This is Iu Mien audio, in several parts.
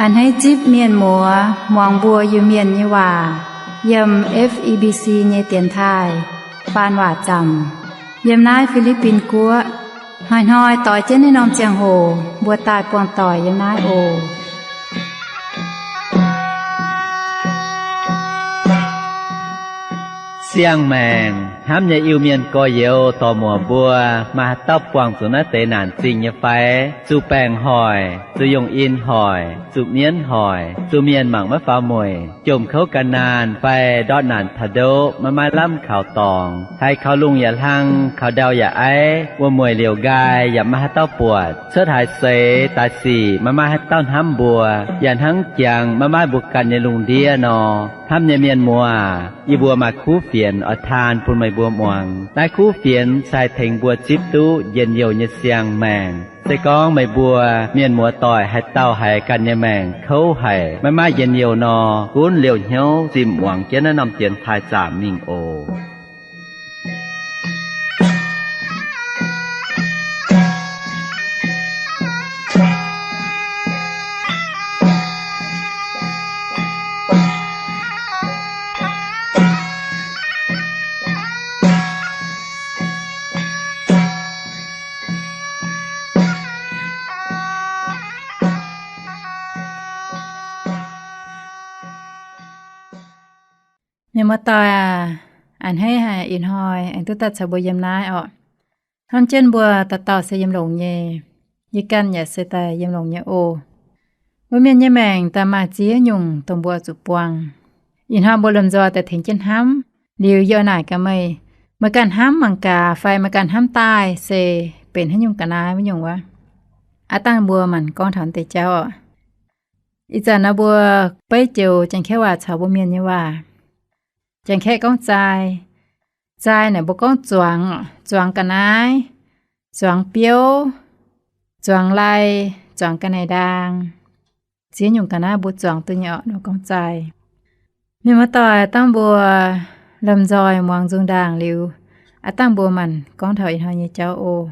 A'hneiv zipv mienh muoz muangx mbuo Iu-Mienh nyei waac yiem F E B C nyei dienx taaih faan waac zaamc yiem naaiv Fi^li^bin Guoqv. Hnoi-hnoi doix jienv naaiv norm ziangh hoc mbuo daaih buangh doic yiem naaiv oc. Siang-maengc hnamv nyei Iu-Mienh gorx-youz dorc-muoc mbuo, maaih haaix dauh buangh zuqc naaiv deix naanc zingh nyei fai? Zuqc baengc hoic, zuqc yungh in hoic, zuqc mienv hoic, zuqc mienh mangc maiv faaux mueic, jomc kouv gan naanh fai ndortv naanc taux ndoqv maiv maaih lamh kaux dorngx, haiz kaux lungh yaac hlang, kaux ndau yaac aiv, wuom-mueic liouc nqaai yaac maiv maaih haaix dauh buatc, cuotv haaix seix daaih sic maiv maaih haaix dauh hnamv mbuo, yaac hnangv jangx maiv maaih mbuo ganh nyei lungh ndiev nor. Hnamv nyei mienh muoz, yie mbuo maaih kuv fienx oix taan bun meih mbuo muangx. Naaiv kuv fienx se haih tengx mbuo zipv duqv njien-youh nyei siang-maengc. Se gorngv meih mbuo mienh muoz-doic haaix dauh haiz ganh nyei maengc kouv haic, maiv maaih njien-youh nor, gunv liouh hnyouv zinh muangx jienv naaiv norm dienx taaih zaamc mingh oc. Mienh muoz-doic aac, a'hneiv haic ih hnoi aengx duqv daaih caux mbuo yiem naaiv orqc. Hnamv jienv mbuo dauh dauh se yiem longx nyei. Yie ganh yaac se daaih yiem longx nyei oc. Mbuo mienh nyei maengc daaih maaih ziex nyungc dongh mbuo zuqc buangh. Ih hnoi mbuo lomh nzoih daaih tengx jienv hnamv. Liuz yie oix naaic gaax meih, meih ganh hnamv mangc gaax fai meih ganh hnamv daaih se benx haaix nyungc ga'naaiv wuov nyungc wuov. Aav dangh mbuo maanc gorngv taux deix jauv oc. Ih zanc naaiv mbuo beiv joux Janx-Kaeqv waac caux mbuo mienh nyei waac. Janx-Kaeqv gorngv zaai. Zaai naaic mbuo gorngv zuangx, zuangx ga'naaiv, zuangx biouv, zuangx lai, zuangx ga'naaiv ndaang. Ziex nyungc ga'naaiv mbuo zuangx duqv nyei orqc, nor gorngv zaai. Mienh muoz-doic, dangh mbuo lomh nzoih muangx nzung ndaangc liuz, aav dangh mbuo maanc gorngv taux ih hnoi nyei jauv oc.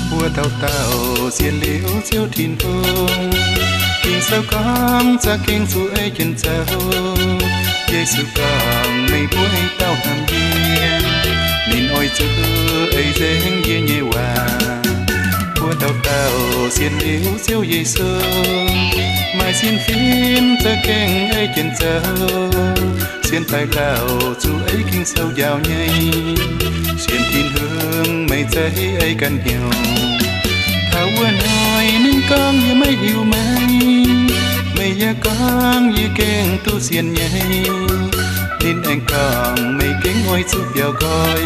Mbuo dauh dauh sienx liuz Ziouv Tin-Hungh. Ging-Sou gorngv za'gengh zuqc ei jienv zoux. Yesu gorngv, meih mbuo dauh hnamv yie, ninh oix zuqc ei nzengc yie nyei waac. Mbuo dauh dauh sienx liuz Ziouv Yesu, maaih sienx fim za'gengh ei jienv zoux. Sienx daaih lauh zuqc ei Ging-Sou njaaux nyei. Sienx Tin-Hungh meih zeiz ei ganh hnyouv. Taux wuov hnoi ninh gorngv, yie maiv hiuv meih. Meih yaac gorngv, yie gengh duqv sienx nyei. Ninh aengx gorngv, meih gengh oix zuqc biaux nqoi,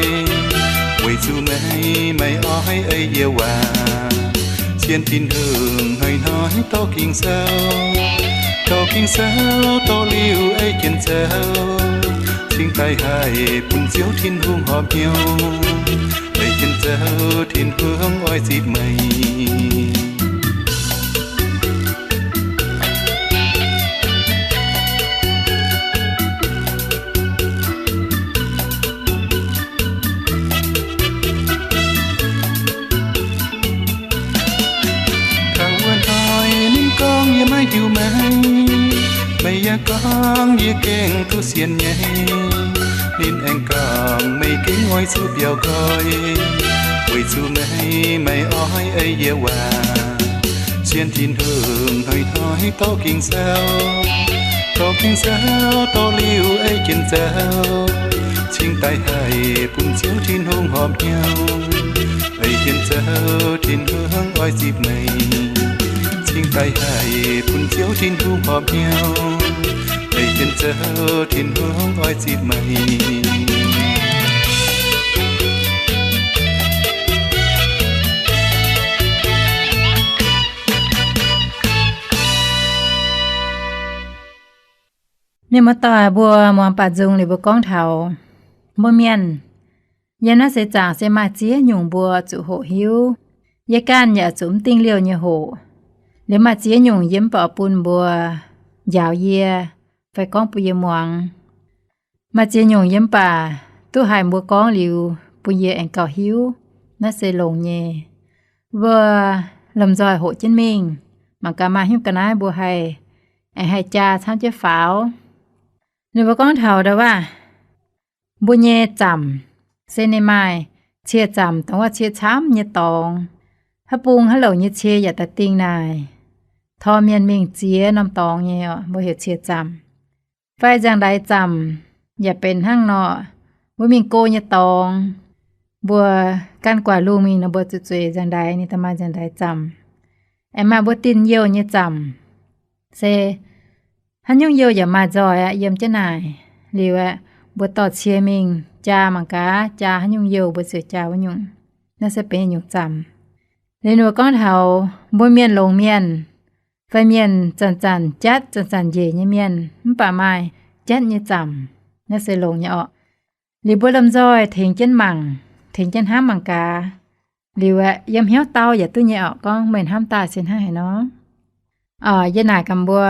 weic zuqc meih maiv oix ei yie waac. Sienx Tin-Hungh hnoi-hnoi dorh Ging-Sou, dorh Ging-Sou dorh liuz ei jienv zoux, cingx daaih haih bun Ziouv Tin-Hungh horpc hnyouv. Ei jienv zoux Tin-Hungh oix zipv meih. Taux wuov hnoi ninh gorngv, yie maiv hiuv meih. Meih yaac gorngv, yie gengh duqv sienx nyei. Ninh aengx gorngv, meih gengh oix zuqc biaux nqoi, weic zuqc meih maiv oix ei yie waac. Sienx Tin-Hungh hnoi-hnoi dorh Ging-Sou, dorh Ging-Sou dorh liuz ei jienv zoux, cingx daaih haih bun Ziouv Tin-Hungh horpc hnyouv. Ei jienv zoux Tin-Hungh oix zipv meih, cingx daaih haih bun Ziouv Tin-Hungh horpc hnyouv. Ei jienv zoux Tin-Hungh oix zipv meih. Mienh muoz-doic, mbuo muangx baac nzung liuz mbuo gorngv taux Mbuo mienh yiem naaiv seix zaangc se maaih ziex nyungc mbuo zuqc hoqc hiuv. Yie ganh yaac zuqc mv dingh liouh nyei hoqc. Liuz maaih ziex nyungc yie mv baac bun mbuo njaaux yie, fai gorngv bun yie muangx. Maaih ziex nyungc yie mv baac duqv haiz mbuo gorngv liuz bun yie aengx gauh hiuv, naaiv se longx nyei. Mbuo lomh nzoih hoqc jienv mingh, mangc gaax maaih haaix nyungc ga'naaiv mbuo haih, aengx haih jaa camv jienv faaux. Ninh mbuo gorngv taux ndau wuov, mbuo nyei zamc se ninh maaih cie zamc, dongh wuov cie camv nyei dorngx. Haaix bung haaix louc nyei cie yaac da'dingh naaic. Tor mienh mingh ziex norm dorngx nyei oc, mbuo heuc cie zamc. Fai nzangc-ndaix zamc yaac benx hnangv nor, mbuo mingh go nyei dorngx, mbuo gan guaax lungh mingh nor, mbuo zuqc zueiz nzangc-ndaix, ninh daaih maaih nzangc-ndaix zamc. Aengx maaih mbuo dinh youh nyei zamc, se haaix nyungc youh yaac maaih nzoih aqv, yiem jienv naaic. Liuz aeqv, mbuo dorh cie mingh jaa mangc gaax, jaa haaix nyungc youh mbuo ziouc jaa wuov nyungc. Naaiv se benx nyungc zamc. Liuz ninh mbuo gorngv taux mbuo mienh longx mienh, fai mienh zanc-zanc jatv zanc-zanc njiec nyei mienh, mv baac maaih jatv nyei zamc, naaiv se longx nyei orqc. Liuz mbuo lomh nzoih tengx jienv mangc, tengx jienv hnamv mangc gaax. Liuz aeqv, yiem hnyouv dau yaac duqv nyei orqc, gorngv meih hnamv daaih se hnangv haaix nor. Yie naaic gaax mbuo,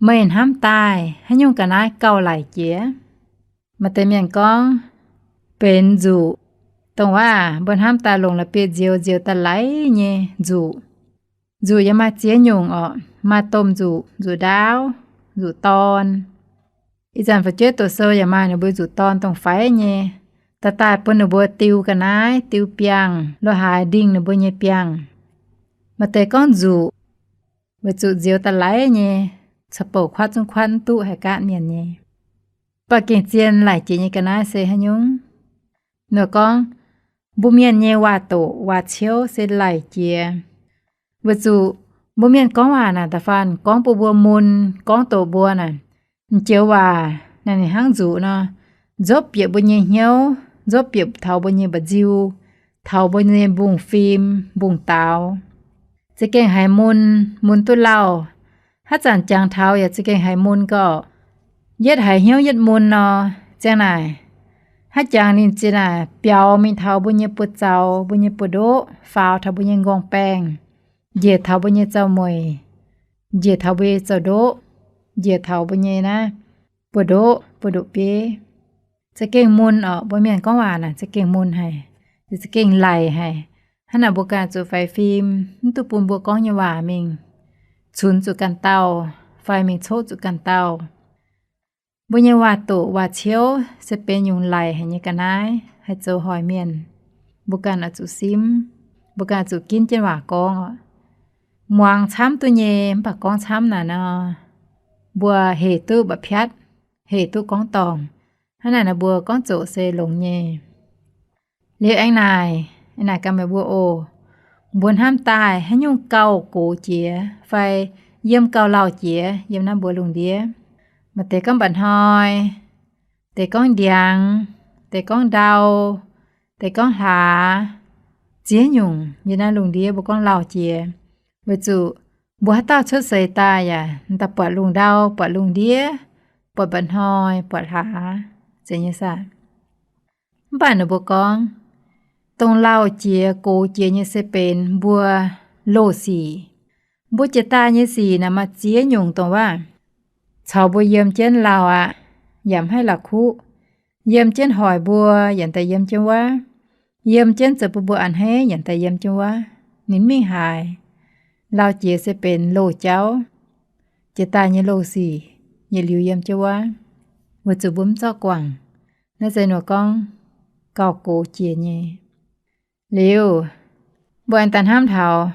meih hnamv daaih haaix nyungc ga'naaiv gauh laic jiex? Maaih deix mienh gorngv benx nzuqc. Dongh waac mbuo hnamv daaih longc la'bieiv-nzioux nzioux daaih laic nyei nzuqc. Nzuqc yaac maaih ziex nyungc orqc, maaih domh nzuqc, nzuqc ndaauv, nzuqc dorn. Ih zanc fu'jueiv doqc sou yaac maaih ninh mbuo nzuqc dorn dongh faix nyei, daaih daaih bun ninh mbuo diu ga'naaiv, diu biangh, lo haaix ndingh ninh mbuo nyei biangh. Maaih deix gorngv nzuqc, weic zuqc nzioux daaih laic nyei, caux bouc kuatv zungv kuatv mv duqv haih gaatv mienh nyei. Mv baac gengh zien laic jiex nyei ga'naaiv se haaix nyungc? Ninh gorngv, mbuo mienh nyei waac-doqc waac-ciouv se laic jiex. Weic zuqc mbuo mienh gorngv waac naaic da'faanh gorngv bun mbuo mun, gorngv doqc mbuo naaic, m'joux waac naaic ninh hnangv nzuqc nor, nzopv bieqc mbuo nyei hnyouv, nzopv bieqc taux mbuo nyei mba'nziu, taux mbuo nyei mbungv-fim mbungv-daaux. Za'gengh haiz mun, mun duqv lauh. Haaix zanc jangx taux yaac za'gengh haiz mun gau. Yietv haiz hnyouv yietv mun nor, ziang naaic, haaix jangx ninh ziang naaic biaux mingh taux mbuo nyei buoz-zaux, mbuo nyei buoz-ndoqv, faaux taux mbuo nyei nqorngv-baengh, njiec taux mbuo nyei zaux-mueic, njiec taux mbuo nyei zaux-ndoqv, njiec taux mbuo nyei naaiv buoz-ndoqv, buoz-ndoqv-bieiv. Za'gengh mun orqc, mbuo mienh gorngv waac naaic za'gengh mun haic, za'gengh laic haic. Hnangv naaic mbuo ganh zuqc faix fim, mv duqv bun mbuo gorngv nyei waac mingh cunx zuqc ganh dauh, fai mingh coqv zuqc ganh dauh. Mbuo nyei waac-doqc waac-ciouv se benx nyungc laic haic nyei ga'naaiv haih zoux hoic mienh. Mbuo ganh oix zuqc simv, mbuo ganh oix zuqc ginv jienv waac gorngv oc. Muangx camv duqv nyei, mv baac gorngv camv naaic nor, mbuo hec duqv mba'piatv, hec duqv gorngv dorngc. Hnangv naaic nor mbuo gorngv zoqc se longx nyei. Liuz aengx naaic, naaic gaax meih mbuo oc, mbuo hnamv daaih haaix nyungc gauh gox jiex fai yiem gauh lauh jiex yiem naaiv mbuo lungh ndiev? Maaih deix gorngv mba'hnoi, deix gorngv ndiangx, deix gorngv ndau, deix gorngv hlaax. Ziex nyungc yiem naaiv lungh ndiev mbuo gorngv lauh jiex. Weic zuqc mbuo haaix dauh cuotv seix daaih yaac daaih buatc lungh ndau, buatc lungh ndiev, buatc mba'hnoi, buatc hlaax, zeiz nyei saah? Mv baac ninh mbuo gorngv, dongh lauh jiex gox jiex nyei se benx mbuo loz-sic. Mbuo jiex daaih nyei sic naaic maaih ziex nyungc dongh waac caux mbuo yiem jienv lauh aqv, yaac mv haih la'kuqv. Yiem jienv hoic mbuo yaac daaih yiem jienv wuov. Yiem jienv zoux bun mbuo a'hneiv yaac daaih yiem jienv wuov. Ninh mingh haaix? Lauh jiex se benx loz-jauv. Jiex daaih nyei loz-sic yietc liuz yiem jienv wuov, weic zuqc mbuo mv zorqv guangc. Naaiv se ninh gorngv gauh gox jiex nyei. Liuz, mbuo aengx daaih hnamv taux,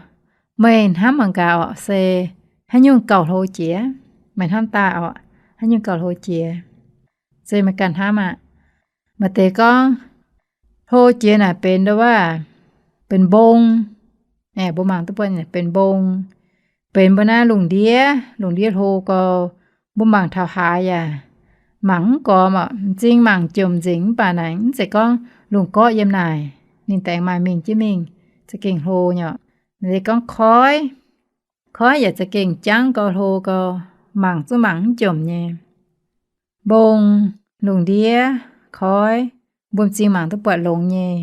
meih hnamv mangc gaax orqc, se haaix nyungc gauh hlo jiex? Meih hnamv daaih orqc, haaix nyungc gauh hlo jiex? Se meih ganh hnamv aqv. Maaih deix gorngv, hlo jiex naaic benx ndo wuov, benx mbong. Aeqv, mbuo mangc duqv buonc benx mbong, benx mbuo naaiv lungh ndiev, lungh ndiev hlo gau. Mbuo mangc taux haaix yaac mangc mv gormx orqc. M'zing mangc jomc nzengc mv baac naaic mv zeiz gorngv lungh gorqv yiem naaic, ninh daengx maaih mingh jienv mingh za'gengh hlo nyei orqc. Naaic gorngv koiv, koiv yaac za'gengh jangv gau hlo gau, mangc zungv mangc mv jomc nyei. Mbong, lungh ndiev, koiv, mbuo m'zing mangc duqv buatc longx nyei.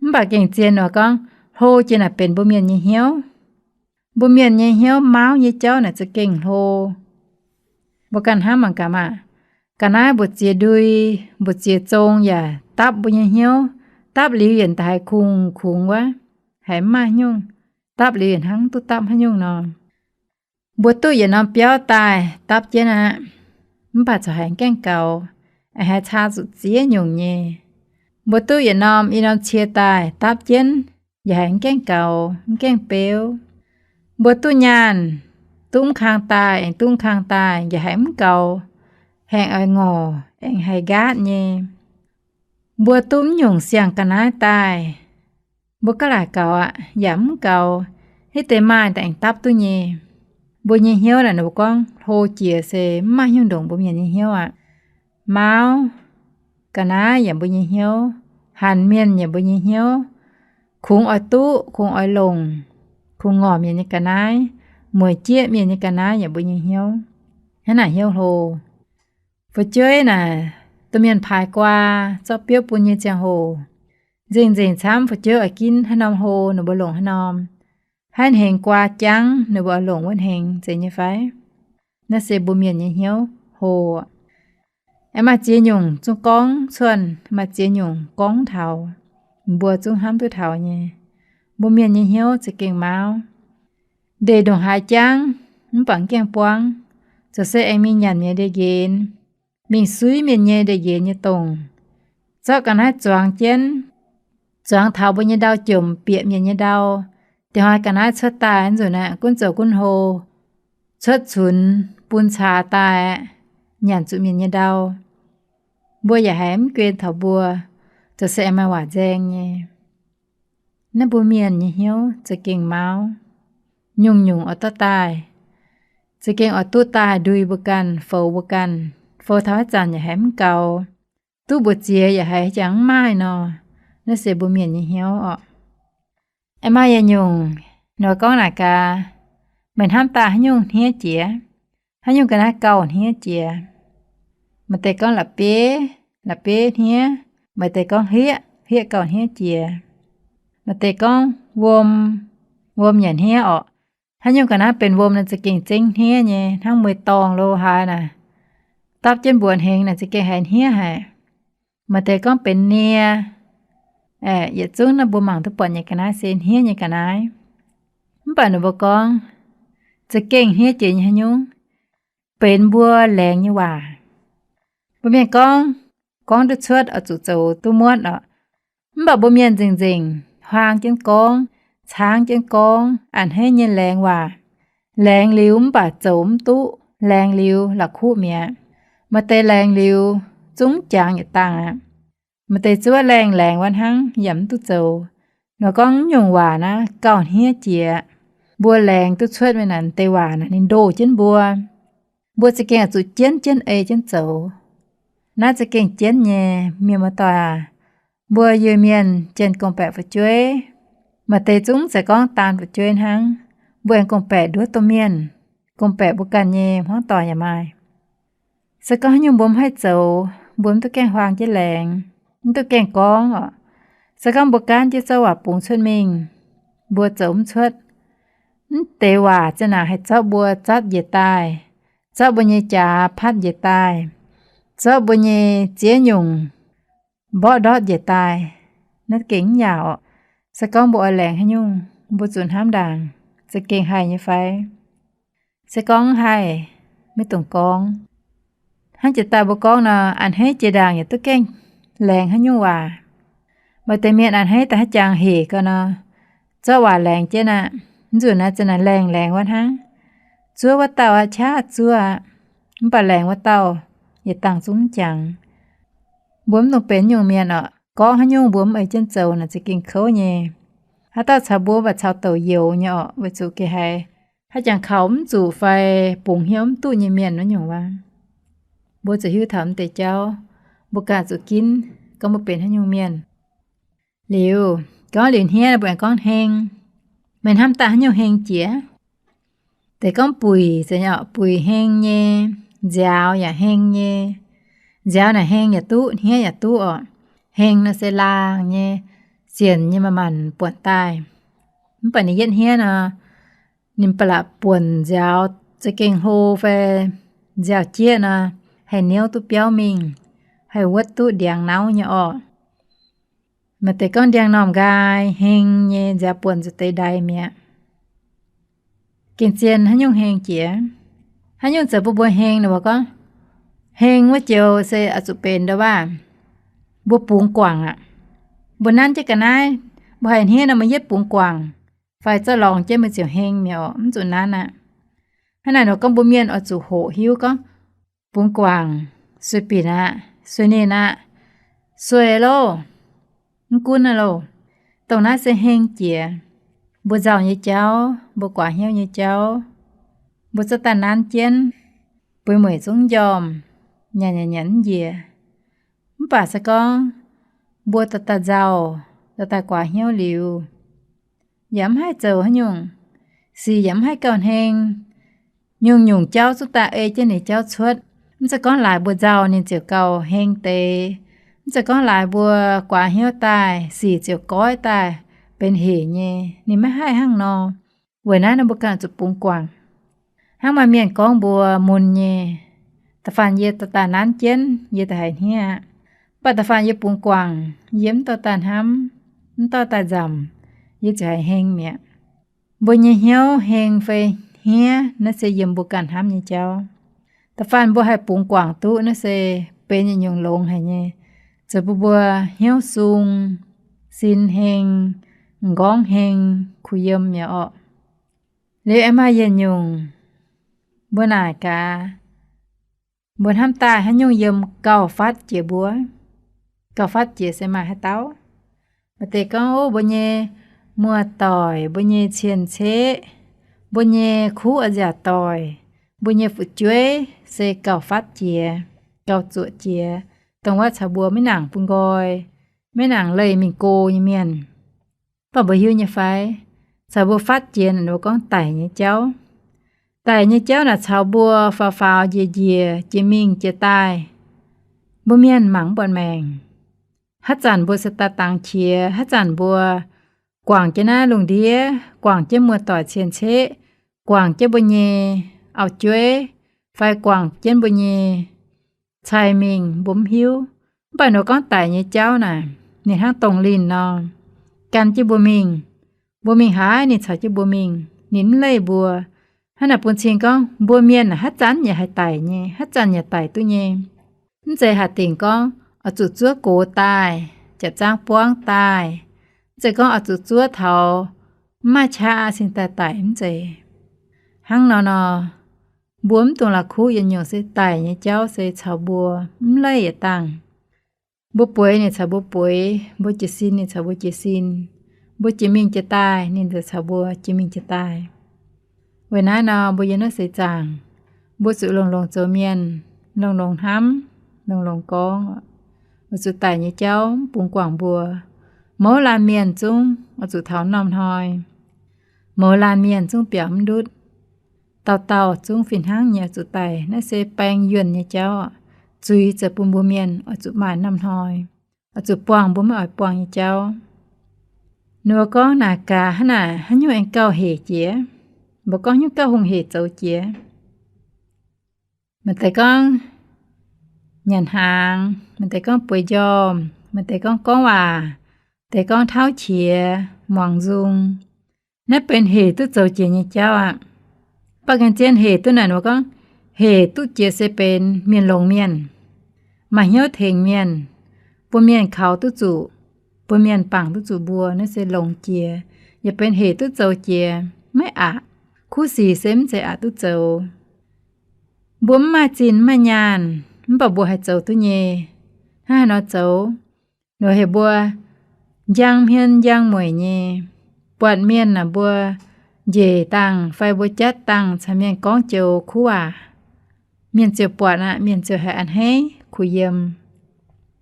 Mv baac gengh zien nor gorngv, hlo jiex naaic benx mbuo mienh nyei hnyouv. Mbuo mienh nyei hnyouv mauv nyei jauv naaic za'gengh hlo. Mbuo ganh hnamv mangc gaax maah! Ga'naaiv mbu'ziex ndui, mbu'ziex zong yaac dapv mbuo nyei hnyouv. Dapv liuz yietc daaih haiz kungx-kungx wuov, haiz mv maaih nyungc. Dapv liuz yietc hnangv duqv dapv haaix nyungc nor. Mbuo duqv yietc norm biauv daaih dapv jienv aqv, mv baac corc haiz mv gaengh gaux, aengx haiz caa zuqc ziex nyungc nyei. Mbuo duqv yietc norm i norm cie daaih dapv jienv, yaac haiz mv gaengh gaux, mv gaengh beuv. Mbuo duqv nyaanh, duqv mv kang daaih, aengx duqv mv kang daaih, yaac haiz mv gaux, haengh oix ngorc, aengx haih nqaatv nyei. Mbuo duqv mv nyungc siang-ga'naaiv daaih, mbuo gaav laaix gaux aqv, yaac mv gaux, hitv deix maaih daaih aengx dapv duqv nyei. Mbuo nyei hnyouv naaic, ninh mbuo gorngv hlo jiex se mv maaih hnyouv ndongc mbuo mienh nyei hnyouv aqv. Mauv, ga'naaiv yaac mbuo nyei hnyouv, hanc mienh yaac mbuo nyei hnyouv, kungx oix duqv, kungx oix longc, kungx ngorc mienh nyei ga'naaiv, mueic jieqv mienh nyei ga'naaiv yaac mbuo nyei hnyouv. Hnangv naaic hnyouv hlo. Fu'jueiv naaic, domh mienh paaix guaa zorqv biouv bun nyei ziangh hoc, nzengc-nzengc camv fu'jueiv oix ginv haaix norm hlo, ninh mbuo longc haaix norm. Haaix hengx guaa jangv, ninh mbuo oix longc wuov hengx, zeiz nyei fai? Naaiv se mbuo mienh nyei hnyouv hlo. Aengx maaih ziex nyungc zungv gorngv cuotv, maaih ziex nyungc gorngv taux, mbuo zungv hnamv duqv taux nyei. Mbuo mienh nyei hnyouv za'gengh mauv. Ndeic ndongc haaix jangv, mv baac mv gaengh buangv, ziouc se aengx mingh nyanc mienh ndeic-nqenx, mingh suiv mienh nyei ndeic-nqenx nyei dongh, zorqv ga'naaiv zuangx jienv, zuangx taux mbuo nyei ndau jomc bieqc mienh nyei ndau. Dingc hnoi ga'naaiv cuotv daaih nzunc aeqv, gunv zoux gunv hlo, cuotv cunx bun caax daaih aqv, nyanc zuqc mienh nyei ndau. Mbuo yaac haiz mv guen taux mbuo, ziouc se aengx maaih waac nzaeng nyei. Naaiv mbuo mienh nyei hnyouv za'gengh mauv. Nyungc-nyungc oix dorh daaih, za'gengh oix duqv daaih ndui mbuo ganh, foux mbuo ganh, foux taux haaix zanc yaac haiz mv gaux, duqv mbu'ziex yaac haiz jangx mv maaih nor. Naaiv se mbuo mienh nyei hnyouv orqc. Aengx maaih yietc nyungc nor gorngv naaic gaax, meih hnamv daaih haaix nyungc hniev jiex? Haaix nyungc ga'naaiv gauh hniev jiex? Maaih deix gorngv la'bieiv, la'bieiv hniev. Maaih deix gorngv hlieqv, hlieqv gauh hniev jiex. Maaih deix gorngv wuom, wuom yaac hniev orqc. Haaix nyungc ga'naaiv benx wuom naaic za'gengh zengv hniev nyei, hnangv mueiz-dorngh lo haaix naaic, dapv jienv mbuoqc hengx naaic za'gengh haiz hniev haic. Maaih deix gorngv benx nie. Yietc zungv naaiv mbuo mangc duqv buatc nyei ga'naaiv se hniev nyei ga'naaiv. Mv baac ninh mbuo gorngv za'gengh hniev jiex nyei haaix nyungc, benx mbuo laengz nyei waac. Mbuo mienh gorngv, gorngv duqv cuotv oix zuqc zoux duqv muotv orqc. Mv baac mbuo mienh nzengc-nzengc huaang jienv gorngv, caangv jienv gorngv a'hneiv nyei laengz waac. Laengz liuz mv baac zoux mv duqv, laengz liuz la'kuqv mi'aqv. Maaih deix laengz liuz zungv jangx yietc dangh aqv. Maaih deix zuov laengh laengz wuov hnangv yaac mv duqv zoux. Nor gorngv nyungc waac naaiv gauh hniev jiex. Mbuo laengz duqv cuotv mingh naaic deix waac naaic ninh ndoh jienv mbuo. Mbuo za'gengh oix zuqc jienv jienv ei jienv zoux. Naaiv za'gengh jienv nyei, mienh muoz-doic aac. Mbuo Iu-Mienh jienh gorngv-baeqc fu'jueiv, maaih deix zungv se gorngv daan fu'jueiv hnangv. Mbuo aengx gorngv-baeqc nduov domh mienh, gorngv-baeqc mbuo ganh nyei hmuangv doic yaac maaih. Se gorngv haaix nyungc mbuo mv haih zoux, mbuo mv duqv gaengh huaang jienv laengz, mv duqv gaengh gorngv orqc. Se gorngv mbuo gaanv jienv zorqv waac bungx cuotv mingh, mbuo zoux mv cuotv. Mv deix waac za'naaic haih zorqv mbuo zatv njiec daaih, zorqv mbuo nyei jaax patv njiec daaih, zorqv mbuo nyei ziex nyungc mborqv ndortv njiec daaih. Naaiv gengh mv yaac orqc. Se gorngv mbuo oix laengz haaix nyungc, mbuo zuqc hnamv ndaangc, za'gengh haih nyei fai? Se gorngv mv haih, maiv dungx gorngv. Hnangv jiex daaih mbuo gorngv nor, a'hneiv jiex ndaangc yaac duqv gaengh laengz haaix nyungc waac. Maaih deix mienh a'hneiv daaih haaix jangx hec gau nor, zorqv waac laengz jienv aqv. Mv nzunc naaiv za'naaic laengz laengz wuov hnangv. Zuov wuov dauh aqv, qaqv zuov aqv. Mv baac laengz wuov dauh yietc dangh zungv mv jangx. Mbuo mv dungx benx nyungc mienh orqc. Gorngv haaix nyungc mbuo mv ei jienv zoux naaic za'gengh kouv nyei. Haaix dauh caux mbuo mv baac caux douc youz nyei orqc, weic zuqc geh haiz haaix jangx kaux mv zuqc fai bungx hnyouv mv duqv nyei mienh wuov nyungc waac. Mbuo zuqc hiuv taux mv deix jauv, mbuo ganh zuqc ginv gorngv mbuo benx haaix nyungc mienh. Liuz, gorngv liuz hniev, mbuo aengx gorngv heng. Meih hnamv daaih haaix nyungc heng jiex? Deix gorngv buic, buic heng nyei, nziaaux yaac heng nyei. Nziaaux naaic heng yaac duqv, hniev yaac duqv orqc. Heng nor se laangh nyei, sienx nyei, manc-manc buonc daaih. Mv baac ninh yietv hniev nor, ninh ba'laqc buonc nziaaux za'gengh hlo fai nziaaux jieqv nor, haih niouv duqv biauv mingh, haih wuotv duqv ndiangx nauv nyei orqc. Maaih deix gorngv ndiangx-normh nqaai heng nyei, nziaaux buonc nzuqc deix ndaix mi'aqv. Gengh zien haaix nyungc heng jiex? Haaix nyungc zoux bun mbuo heng? Ninh mbuo gorngv heng wuov joux se oix zuqc benx ndo waac, mbuo bungx guangc aqv. Mbuo nanv jienv ga'naaiv, mbuo haiz hniev nor meih yietv bungx guangc, fai zorqv lorngx jienv meih ziouc heng mi'aqv orqc, mv zuqc nanv aqv. Hnangv naaic nor gorngv mbuo mienh oix zuqc hoqc hiuv gorngv bungx guangc, sueih binc aqv, sueih ninh aqv, sueih loh, mv gunv aqv loh. Dongh naaiv se heng jiex. Mbuo nzauh nyei jauv, mbuo guaax hnyouv nyei jauv, mbuo zorqv daaih nanv jienv, buix mueic zungv njormh, nyanc nyanc nyanc mv njiec. Mv baac se gorngv mbuo dorh daaih nzauh, dorh daaih guaax hnyouv liuz, yaac mv haih zoux haaix nyungc. Sic yaac mv haih gauh heng. Nyungc-nyungc jauv zungv daaih ei jienv ninh jauv cuotv. Mv zeiz gorngv laaix mbuo nzauh ninh ziouc gauh heng deix. Mv zeiz gorngv laaix mbuo guaax hnyouv daaih, sic ziouc goiv daaih benx hec nyei. Ninh maiv haih hnangv nor. Weic naaiv nor mbuo ganh zuqc bungx guangc. Hnangv maaih mienh gorngv mbuo mun nyei, da'faanh yie dorh daaih nanv jienv, yie da'haiz hniev aqv. Mv baac da'faanh yie bungx guangc, yie mv dorh daaih hnamv, mv dorh daaih nzamc, yie ziouc haiz heng mi'aqv. Mbuo nyei hnyouv heng fai hniev, naaiv se yiem mbuo ganh hnamv nyei jauv. Da'faanh mbuo haih bungx guangc duqv, naaiv se benx yietc nyungc longx haic nyei, zoux bun mbuo hnyouv sung, sin heng, m'nqorngv heng, kuh yiem mi'aqv orqc. Liuz aengx maaih yietc nyungc, mbuo naaic gaax, mbuo hnamv daaih haaix nyungc yiem gauh fatv jiex mbuo? Gauh fatv jiex se maaih haaix dauh? Maaih deix gorngv, ov, mbuo nyei muoz-doic, mbuo nyei cien-ceqv, mbuo nyei kuv nziaauc doic, mbuo nyei fu'jueiv se gauh fatv jiex, gauh zuoqc jiex, dongh wuov caux mbuo maiv nangc bun nqoi, maiv nangc leih mingh go nyei mienh. Mv baac mbuo hiuv nyei fai, caux mbuo fatv jiex naaic mbuo gorngv daic nyei jauv. Daic nyei jauv naaic caux mbuo faaux faaux njiec njiec, jiex mingh jiex daaih, mbuo mienh mangc mv buatc maengc. Haaix zanc mbuo se daaih dangx qiex, haaix zanc mbuo guangc jienv naaiv lungh ndiev, guangc jienv muoz-doic cien-ceqv, guangc jienv mbuo nyei auv-jueiv, fai guangc jienv mbuo nyei cai mingh, mbuo mv hiuv. Mv baac nor gorngv daic nyei jauv naaic, ninh hnangv dongh linh nor, gan jienv mbuo mingh. Mbuo mingh haaix, ninh caux jienv mbuo mingh, ninh mv leih mbuo. Hnangv naaic bun cing gorngv mbuo mienh naaic haaix zanc yaac haih daic nyei, haaix zanc yaac daic duqv nyei. Mv zeiz haaix dingc gorngv oix zuqc zuov gox daaih, jaav zaangv buangv daaih. Mv zeiz gorngv oix zuqc zuov taux mv maaih qaqv cingx daaih daic, mv zeiz. Hnangv nor nor, mbuo mv dungx la'kuqv yietc nyungc se daic nyei jauv se caux mbuo mv leih yietc dangh. Mbuo bueix ninh caux mbuo bueix, mbuo jiez sin ninh caux mbuo jiez sin, mbuo jiex mingh jiex daaih ninh caux mbuo jiex mingh jiex daaih. Weic naaiv nor mbuo yiem naaiv seix zaangc, mbuo zuqc longx-longx zoux mienh, longx-longx hnamv, longx-longx gorngv. Oix zuqc daic nyei jauv mv bungx guangc mbuo. Mouz laanh mienh zungv oix zuqc taux norm hnoi. Mouz laanh mienh zungv biaux mv ndutv. Dauh dauh zungv fih hnangv nyei oix zuqc daic. Naaiv se baeng yuonh nyei jauv. Zuiz zoux bun mbuo mienh oix zuqc maaih norm hnoi, oix zuqc buangh mbuo maiv oix buangh nyei jauv. Ninh mbuo gorngv naaic gaax hnangv naaic, haaix nyungc aengx gauh hec jiex? Mbuo gorngv haaix nyungc gauh hungh hec zoux jiex? Maaih deix gorngv nyanc hnaangx, maaih deix gorngv bueix njormh, maaih deix gorngv gorngv waac, deix gorngv tauv qiex, muangx nzung. Naaiv benx hec duqv zoux jiex nyei jauv aqv. Mv baac gengh zien hec duqv naaic, mbuo gorngv hec duqv jiex se benx mienh longx mienh, maaih hnyouv tengx mienh, bun mienh kaux duqv zuqc, bun mienh bangc duqv zuqc mbuo, naaiv se longx jiex. Yaac benx hec duqv zoux jiex maiv aqc. Kuv sic se mv zeiz aqc duqv zoux. Mbuo mv maaih zinh mv maaih nyaanh, mv baac mbuo haih zoux duqv nyei. Hnangv haaix nor zoux? Nor heuc mbuo njang hmien njang mueic nyei. Buatc mienh naaic mbuo njiec dangh fai mbuo jatv dangh caux mienh gorngv joux kuv waac, mienh ziouc buatc aqv, mienh ziouc haih a'hneiv kuh yiem.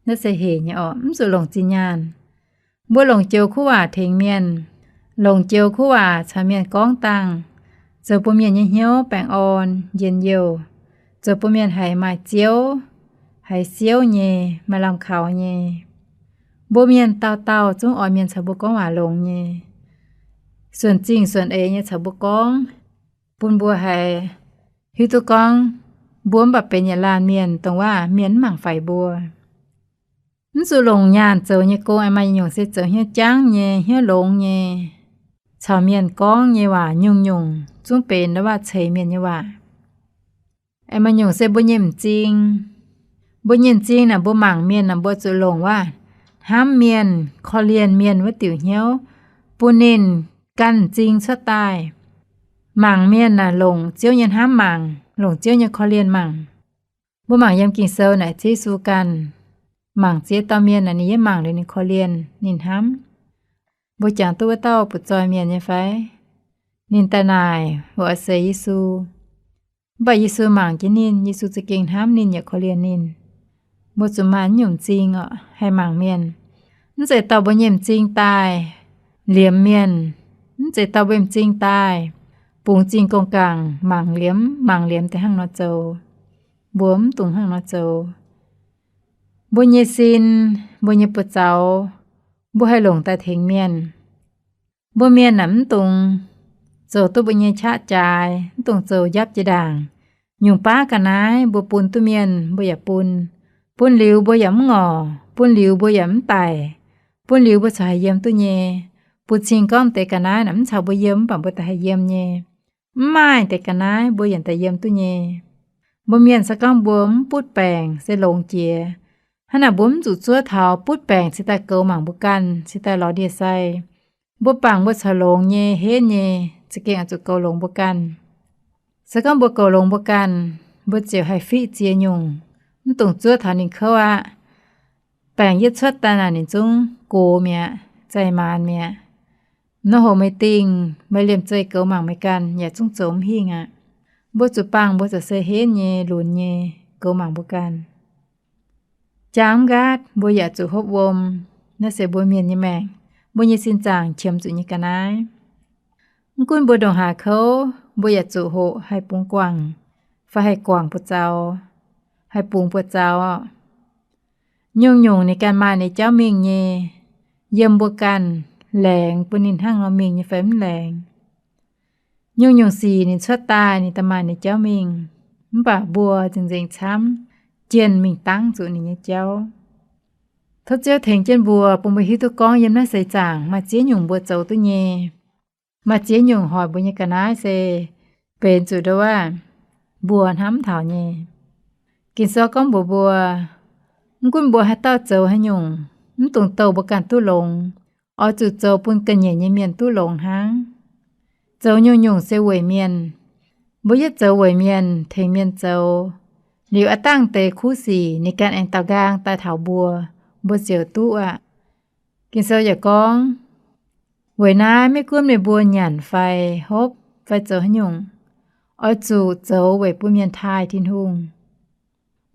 Naaiv se hec nyei orqc, mv zuqc longc zinh nyaanh. Mbuo longc joux kuv waac tengx mienh, longc joux kuv waac caux mienh gorngv dangh, zoux bun mienh nyei hnyouv baengh orn njien-youh, zoux bun mienh haiz maaih Ziouv, haiz siouv nyei, maaih lamh kaux nyei. Mbuo mienh dauh dauh zungv oix mienh caux mbuo gorngv waac longx nyei, suonc zingh suonc eix nyei caux mbuo gorngv, bun mbuo haiz hiuv duqv gorngv mbuo mv baac benx yietc laanh mienh, dongh waac mienh mv mangc faix mbuo. Mv zuqc longc nyaanh zoux nyei gong. Aengx maaih nyungc se zoux hnyouv jangv nyei, hnyouv longx nyei, caux mienh gorngv nyei waac nyungc-nyungc zungv benx ndau waac ceix mienh nyei waac. Aengx maaih nyungc se mbuo nyei m'zing. Mbuo nyei m'zing naaic, mbuo mangc mienh naaic, mbuo zuqc longc waac hnamv mienh, korv-lienh mienh wuov diuc hnyouv, bun ninh ganh m'zing cuotv daaih. Mangc mienh naaic, longc Ziouv nyei hnamv mangc, longc Ziouv nyei korv-lienh mangc. Mbuo mangc yiem Ging-Sou naaic, Ziouv Yesu ganh mangc ziex dauh mienh naaic, ninh yiem mangc liuz ninh korv-lienh, ninh hnamv. Mbuo jangx duqv wuov dauh butv-zoih mienh nyei fai? Ninh daaih naaic, mbuo oix seix Yesu. Mv baac Yesu mangc jienv ninh, Yesu za'gengh hnamv ninh yaac korv-lienh ninh. Mbuo zuqc maaih nyungc m'zing oc, haih mangc mienh. Mv zeiz dorh mbuo nyei m'zing daaih liemx mienh. Mv zeiz dorh mbuo m'zing daaih bungx zingh gong-gaangc mangc liemx, mangc liemx deix hnangv nor zoux. Mbuo mv dungx hnangv nor zoux. Mbuo nyei sin, mbuo nyei buoz-zaux, mbuo haih longc daaih tengx mienh. Mbuo mienh naaic mv dungx zoux duqv mbuo nyei qaqv jaaix, mv dungx zoux njapv jiex ndaangc. Nyungc baav ga'naaiv mbuo bun duqv mienh, mbuo yaac bun. Bun liuz mbuo yaac mv ngorc, bun liuz mbuo yaac mv daic, bun liuz mbuo corc haih yiem duqv nyei. Bun cing gorngv deix ga'naaiv naaic mv caux mbuo yiem, mv baac mbuo daaih haih yiem nyei. Mv maaih deix ga'naaiv mbuo yaac daaih yiem duqv nyei. Mbuo mienh se gorngv mbuo mv butv baengc se longx jiex. Hnangv naaic mbuo mv zuqc zuov taux butv baengc cingx daaih goux mangc mbuo ganh, cingx daaih lorz ndie-sai. Mbuo bangc mbuo corc longx nyei, henv nyei, za'gengh oix zuqc goux longx mbuo ganh. Se gorngv mbuo goux longx mbuo ganh, mbuo ziouc haih fiqv ziex nyungc, mv dungx zuov taux ninh kouv aqv. Baengc yietv cuotv daaih naaic ninh zungv gox mi'aqv, zaih maanz mi'aqv. Nor hoc meih dingh, meih liemh zeih goux mangc meih ganh yaac zungv zoux mv hingh aqv. Mbuo zuqc bangc mbuo ziouc se henv nyei, lunx nyei, goux mangc mbuo ganh. Jangx mv nqaatv mbuo yaac zuqc hopv wuom. Naaiv se mbuo mienh nyei maengc, mbuo nyei sin zaangc qiemx zuqc nyei ga'naaiv. Mv gunv mbuo ndongc haaix kouv, mbuo yaac zuqc hoqc haih bungx guangc, fai haih guangc buoz-zaux, haih bungx buoz-zaux oc. Nyungc-nyungc ninh ganh maaih ninh jauv mingh nyei. Yiem mbuo ganh, laengz bun ninh hnangv nor mingh nyei fai mv laengz. Nyungc-nyungc sic ninh cuotv daaih ninh daaih maaih ninh jauv mingh, mv baac mbuo nzengc-nzengc camv, jienh mingh dangv zuqc ninh nyei jauv. Tov Ziouv tengx jienv mbuo, bun mbuo hiuv duqv gorngv yiem naaiv seix zaangc maaih ziex nyungc mbuo zoux duqv nyei. Maaih ziex nyungc hoic mbuo nyei ga'naaiv se benx zuqc ndouv aav, mbuo hnamv taux nyei. Ging-Sou gorngv mbuox mbuo, mv gunv mbuo haaix dauh zoux haaix nyungc, mv dungx douh mbuo ganh duqv longx, oix zuqc zoux bun ga'nyiec nyei mienh duqv longx hnangv. Zoux nyungc-nyungc se weic mienh. Mbuo yietv zoux weic mienh, tengx mienh zoux, liuz aav dangh deix kuv sic ninh ganh aengx daaux nqaang daaih taux mbuo, mbuo ziouc duqv aqv. Ging-Sou yaac gorngv, weic naaiv maiv gunv meih mbuo nyanc fai hopv fai zoux haaix nyungc, oix zuqc zoux weic bun mienh taaih Tin-Hungh.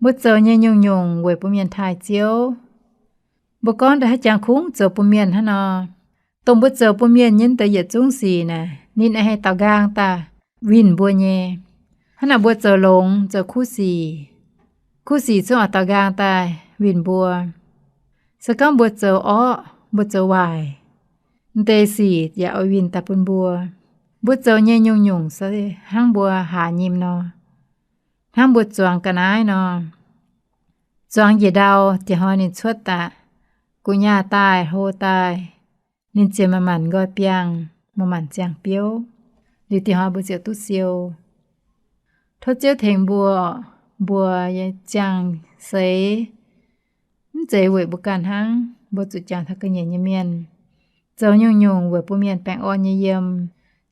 Mbuo zoux nyei nyungc-nyungc weic bun mienh taaih Ziouv. Mbuo gorngv ndaaih haaix jangx kungx zoux bun mienh hnangv nor, dongh mbuo zoux bun mienh nyei deix yietc zungv sic naaic, ninh aengx haih daaux nqaang daaih winh mbuo nyei. Hnangv naaic mbuo zoux longx, zoux kuv sic, kuv sic zungv oix daaux nqaang daaih winh mbuo. Se gorngv mbuo zoux orqv, mbuo zoux waaic, m'deix sic yaac oix winh daaih bun mbuo. Mbuo zoux nyei nyungc-nyungc se hnangv mbuo haaz nyim nor, hnangv mbuo zuangx ga'naaiv nor. Zuangx njiec ndau, dieh hnoi ninh cuotv daaih, gu'nyaah daaih, hlo daaih, ninh ziouc manc-manc nqoi biangh, manc-manc ziangh biouv, liuz dieh hnoi mbuo ziouc duqv siou. Tov Ziouv tengx mbuo, mbuo nyei ziangh seix mv zeiz weic mbuo ganh hnangv, mbuo zuqc jangx taux ga'nyiec nyei mienh. Zoux nyungc-nyungc weic bun mienh baengh orn nyei yiem,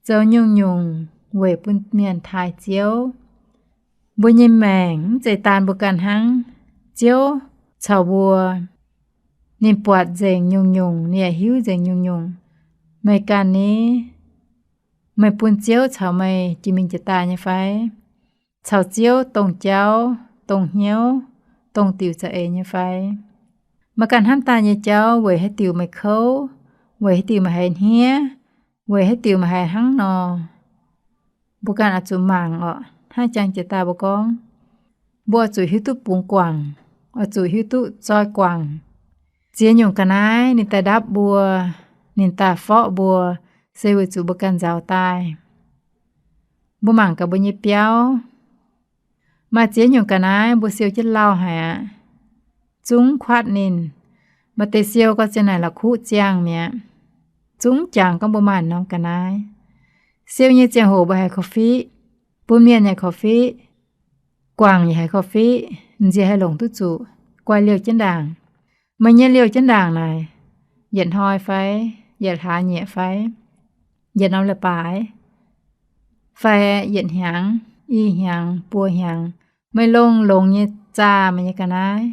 zoux nyungc-nyungc weic bun mienh taaih Ziouv. Mbuo nyei maengc mv zeiz daan mbuo ganh hnangv. Ziouv caux mbuo, ninh buatc nzengc nyungc-nyungc, ninh yaac hiuv nzengc nyungc-nyungc. Meih ganh ni, meih bun Ziouv caux meih jiex mingh jiex daaih nyei fai? Caux Ziouv dongh jauv, dongh hnyouv, dongh diuc za'eix nyei fai? Meih ganh hnamv daaih nyei jauv weic haaix diuc meih kouv, weic haaix diuc meih haiz hniev, weic haaix diuc meih haiz hnangv nor? Mbuo ganh oix zuqc mangc orqc. Hnangv jangx jiex daaih mbuo gorngv, mbuo oix zuqc hiuv duqv bungx guangc. oix zuqc hiuv duqv zoi guangc. Ziex nyungc ga'naaiv ninh daaih ndapv mbuo, ninh daaih forqv mbuo, se weic zuqc mbuo ganh nzaaux daaih. Mbuo mangc gaax mbuo nyei biauv, maaih ziex nyungc ga'naaiv mbuo siou jienv lauh haic aqv. Zungv kuatv ninh. Maaih deix siou gorngv ziangh naaic la'kuqv ziangh mi'aqv. Zungv jangx gorngv mbuo maaih norm ga'naaiv. Siou nyei ziangh hoc mbuo haiz korv-fiqv, bun mienh haiz korv-fiqv, guangc yaac haiz korv-fiqv, m'nziex haih longc duqv zuqc, guai liouh jienv ndaangc. Meih nyei liouh jienv ndaangc naaic, yietc hnoi fai, yietc hlaax nyieqc fai, yietc norm leiz-baaix fai, yietc hnyangx, i hnyangx, buo hnyangx, meih longx-longx nyei zaah meih nyei ga'naaiv.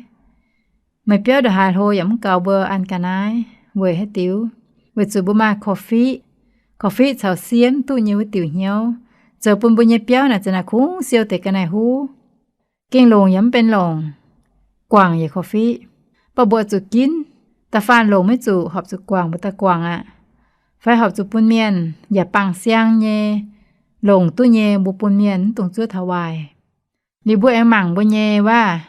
Meih biauv ndongc haaix hlo yaac mv gaux mbuo an ga'naaiv. Weic haaix diuc? Weic zuqc mbuo maaih korv-fiqv. Korv-fiqv caux siev duqv nyei wuov diuc hnyouv, zoux bun mbuo nyei biauv naaic ziouc naaic kungx siou deix ga'naaiv-huv. Gengh longc yaac mv benx longc, guangc yaac korv-fiqv. Mv baac mbuo zuqc ginv, da'faanh longc maiv zuqc, horpc zuqc guangc mbuo daaih guangc aqv. Fai horpc zuqc bun mienh yaac bangc siang nyei, longc duqv nyei mbuo bun mienh, mv dungx zuov taux waaic. Liuz mbuo aengx mangc mbuo nyei waac,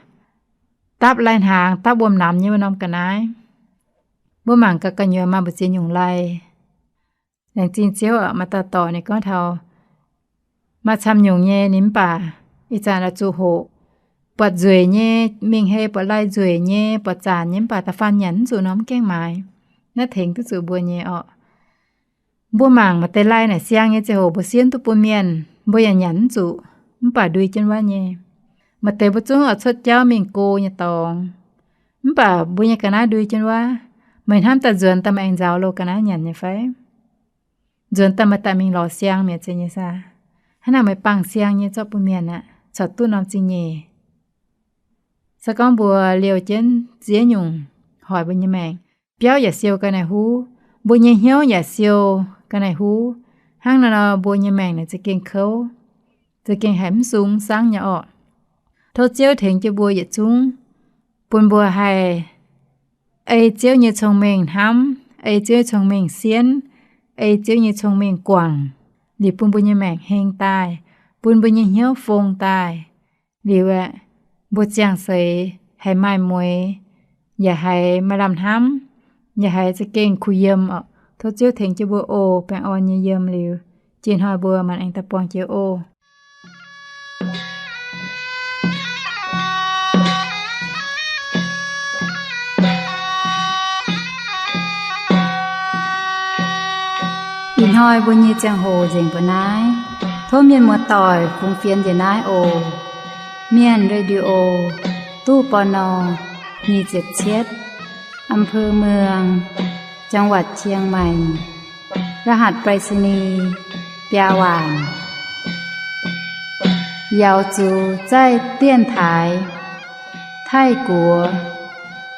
dapv lai-hnaangx, dapv wuom-namx nyei wuov norm ga'naaiv. Mbuo mangc gaax gu'nyuoz maaih mbu'ziex nyungc lai. Laengz zingh Ziouv aqv, maaih dauh dorc ninh gorngv taux maaih camv nyungc nyei ninh mv baac ih zanc oix zuqc hoqc, buatc nzueic nyei mingh hei, buatc lai nzueic nyei, buatc zanc nyei mv baac da'faanh nyanc mv zuqc nor mv gaengh maaiz. Naaiv tengx duqv zuqc mbuo nyei orqc. Mbuo mangc maaih deix lai naaic siang nyei ziangh hoc mbuo sienv duqv bun mienh, mbuo yaac nyanc mv zuqc, mv baac ndui jienv wuov nyei. Maaih deix mbuo zungv oix cuotv jauv mingh go nyei dorngx, mv baac mbuo nyei ga'naaiv ndui jienv wuov. Meih hnamv daaih nzuonx daaih meih aengx nzaaux loz ga'naaiv nyanc nyei fai? Nzuonx daaih meih daaih mingh lorz siang mi'aqv, zeiz nyei saah? Hnangv naaic meih bangc siang nyei zorqv bun mienh aqv, corc duqv norm zingh nyeic. Se gorngv mbuo liouh jienv ziex nyungc hoic mbuo nyei maengc, biauv yaac siou ga'naaiv-huv, mbuo nyei hnyouv yaac siou ga'naaiv-huv, hnangv naaiv nor mbuo nyei maengc naaic za'gengh kouv, za'gengh haiz mv sung mv saangv nyei orqc. Tov Ziouv tengx jienv mbuo yietc zungv, bun mbuo haih ei Ziouv nyei cong-mengh hnamv, ei Ziouv nyei cong-mengh sienv, ei Ziouv nyei cong-mengh guangc, liuz bun mbuo nyei maengc heng daaih, bun mbuo nyei hnyouv fong daaih. Liuz aeqv, mbuo ziangh seix haiz maaih mueix, yaac haiz maaih lamh hnamv, yaac haiz za'gengh kuh yiem orqc. Tov Ziouv tengx jienv mbuo oc. Baengh orn nyei yiem liuz, jiex hnoi mbuo maanc aengx daaih buangh jiex oc. Ih hnoi mbuo nyei ziangh hoc nzengc mbuo naaiv. Tov mienh muoz-doic fungx fienx njiec naaiv oc. Mienh Radio, ตู้ ปณ. nyic ziepc cietv, อำเภอเมือง จังหวัดเชียงใหม่ รหัสไปรษณีย์ biaa waanc. Yaux zuqc zaih dienx taaix Taiv-Guoqv,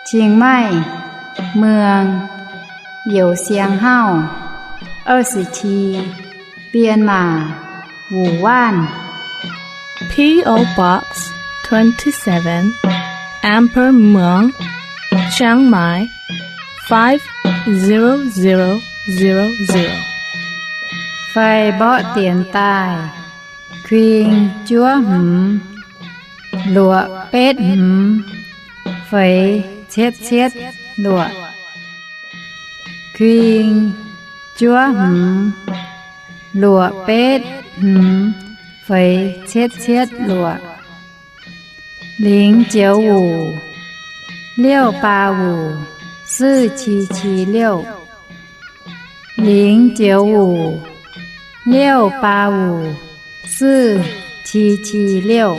Chiang Mai, Muang, Youz Siang Hauv, 二十七, Bienh Maac, Wuc Waanv. P O Box twenty-seven, Amber Muang, Chiang Mai, five zero zero zero zero. Fai mborqv dienx daaih, kuing juov hmz, luoqc betv hmz, feix cietv cietv luoqc. Kuing juov hmz, luoqc betv hmz, feix cietv cietv luoqc. 零九五, 六八五, 四七七六. 零九五, 六八五, 四七七六.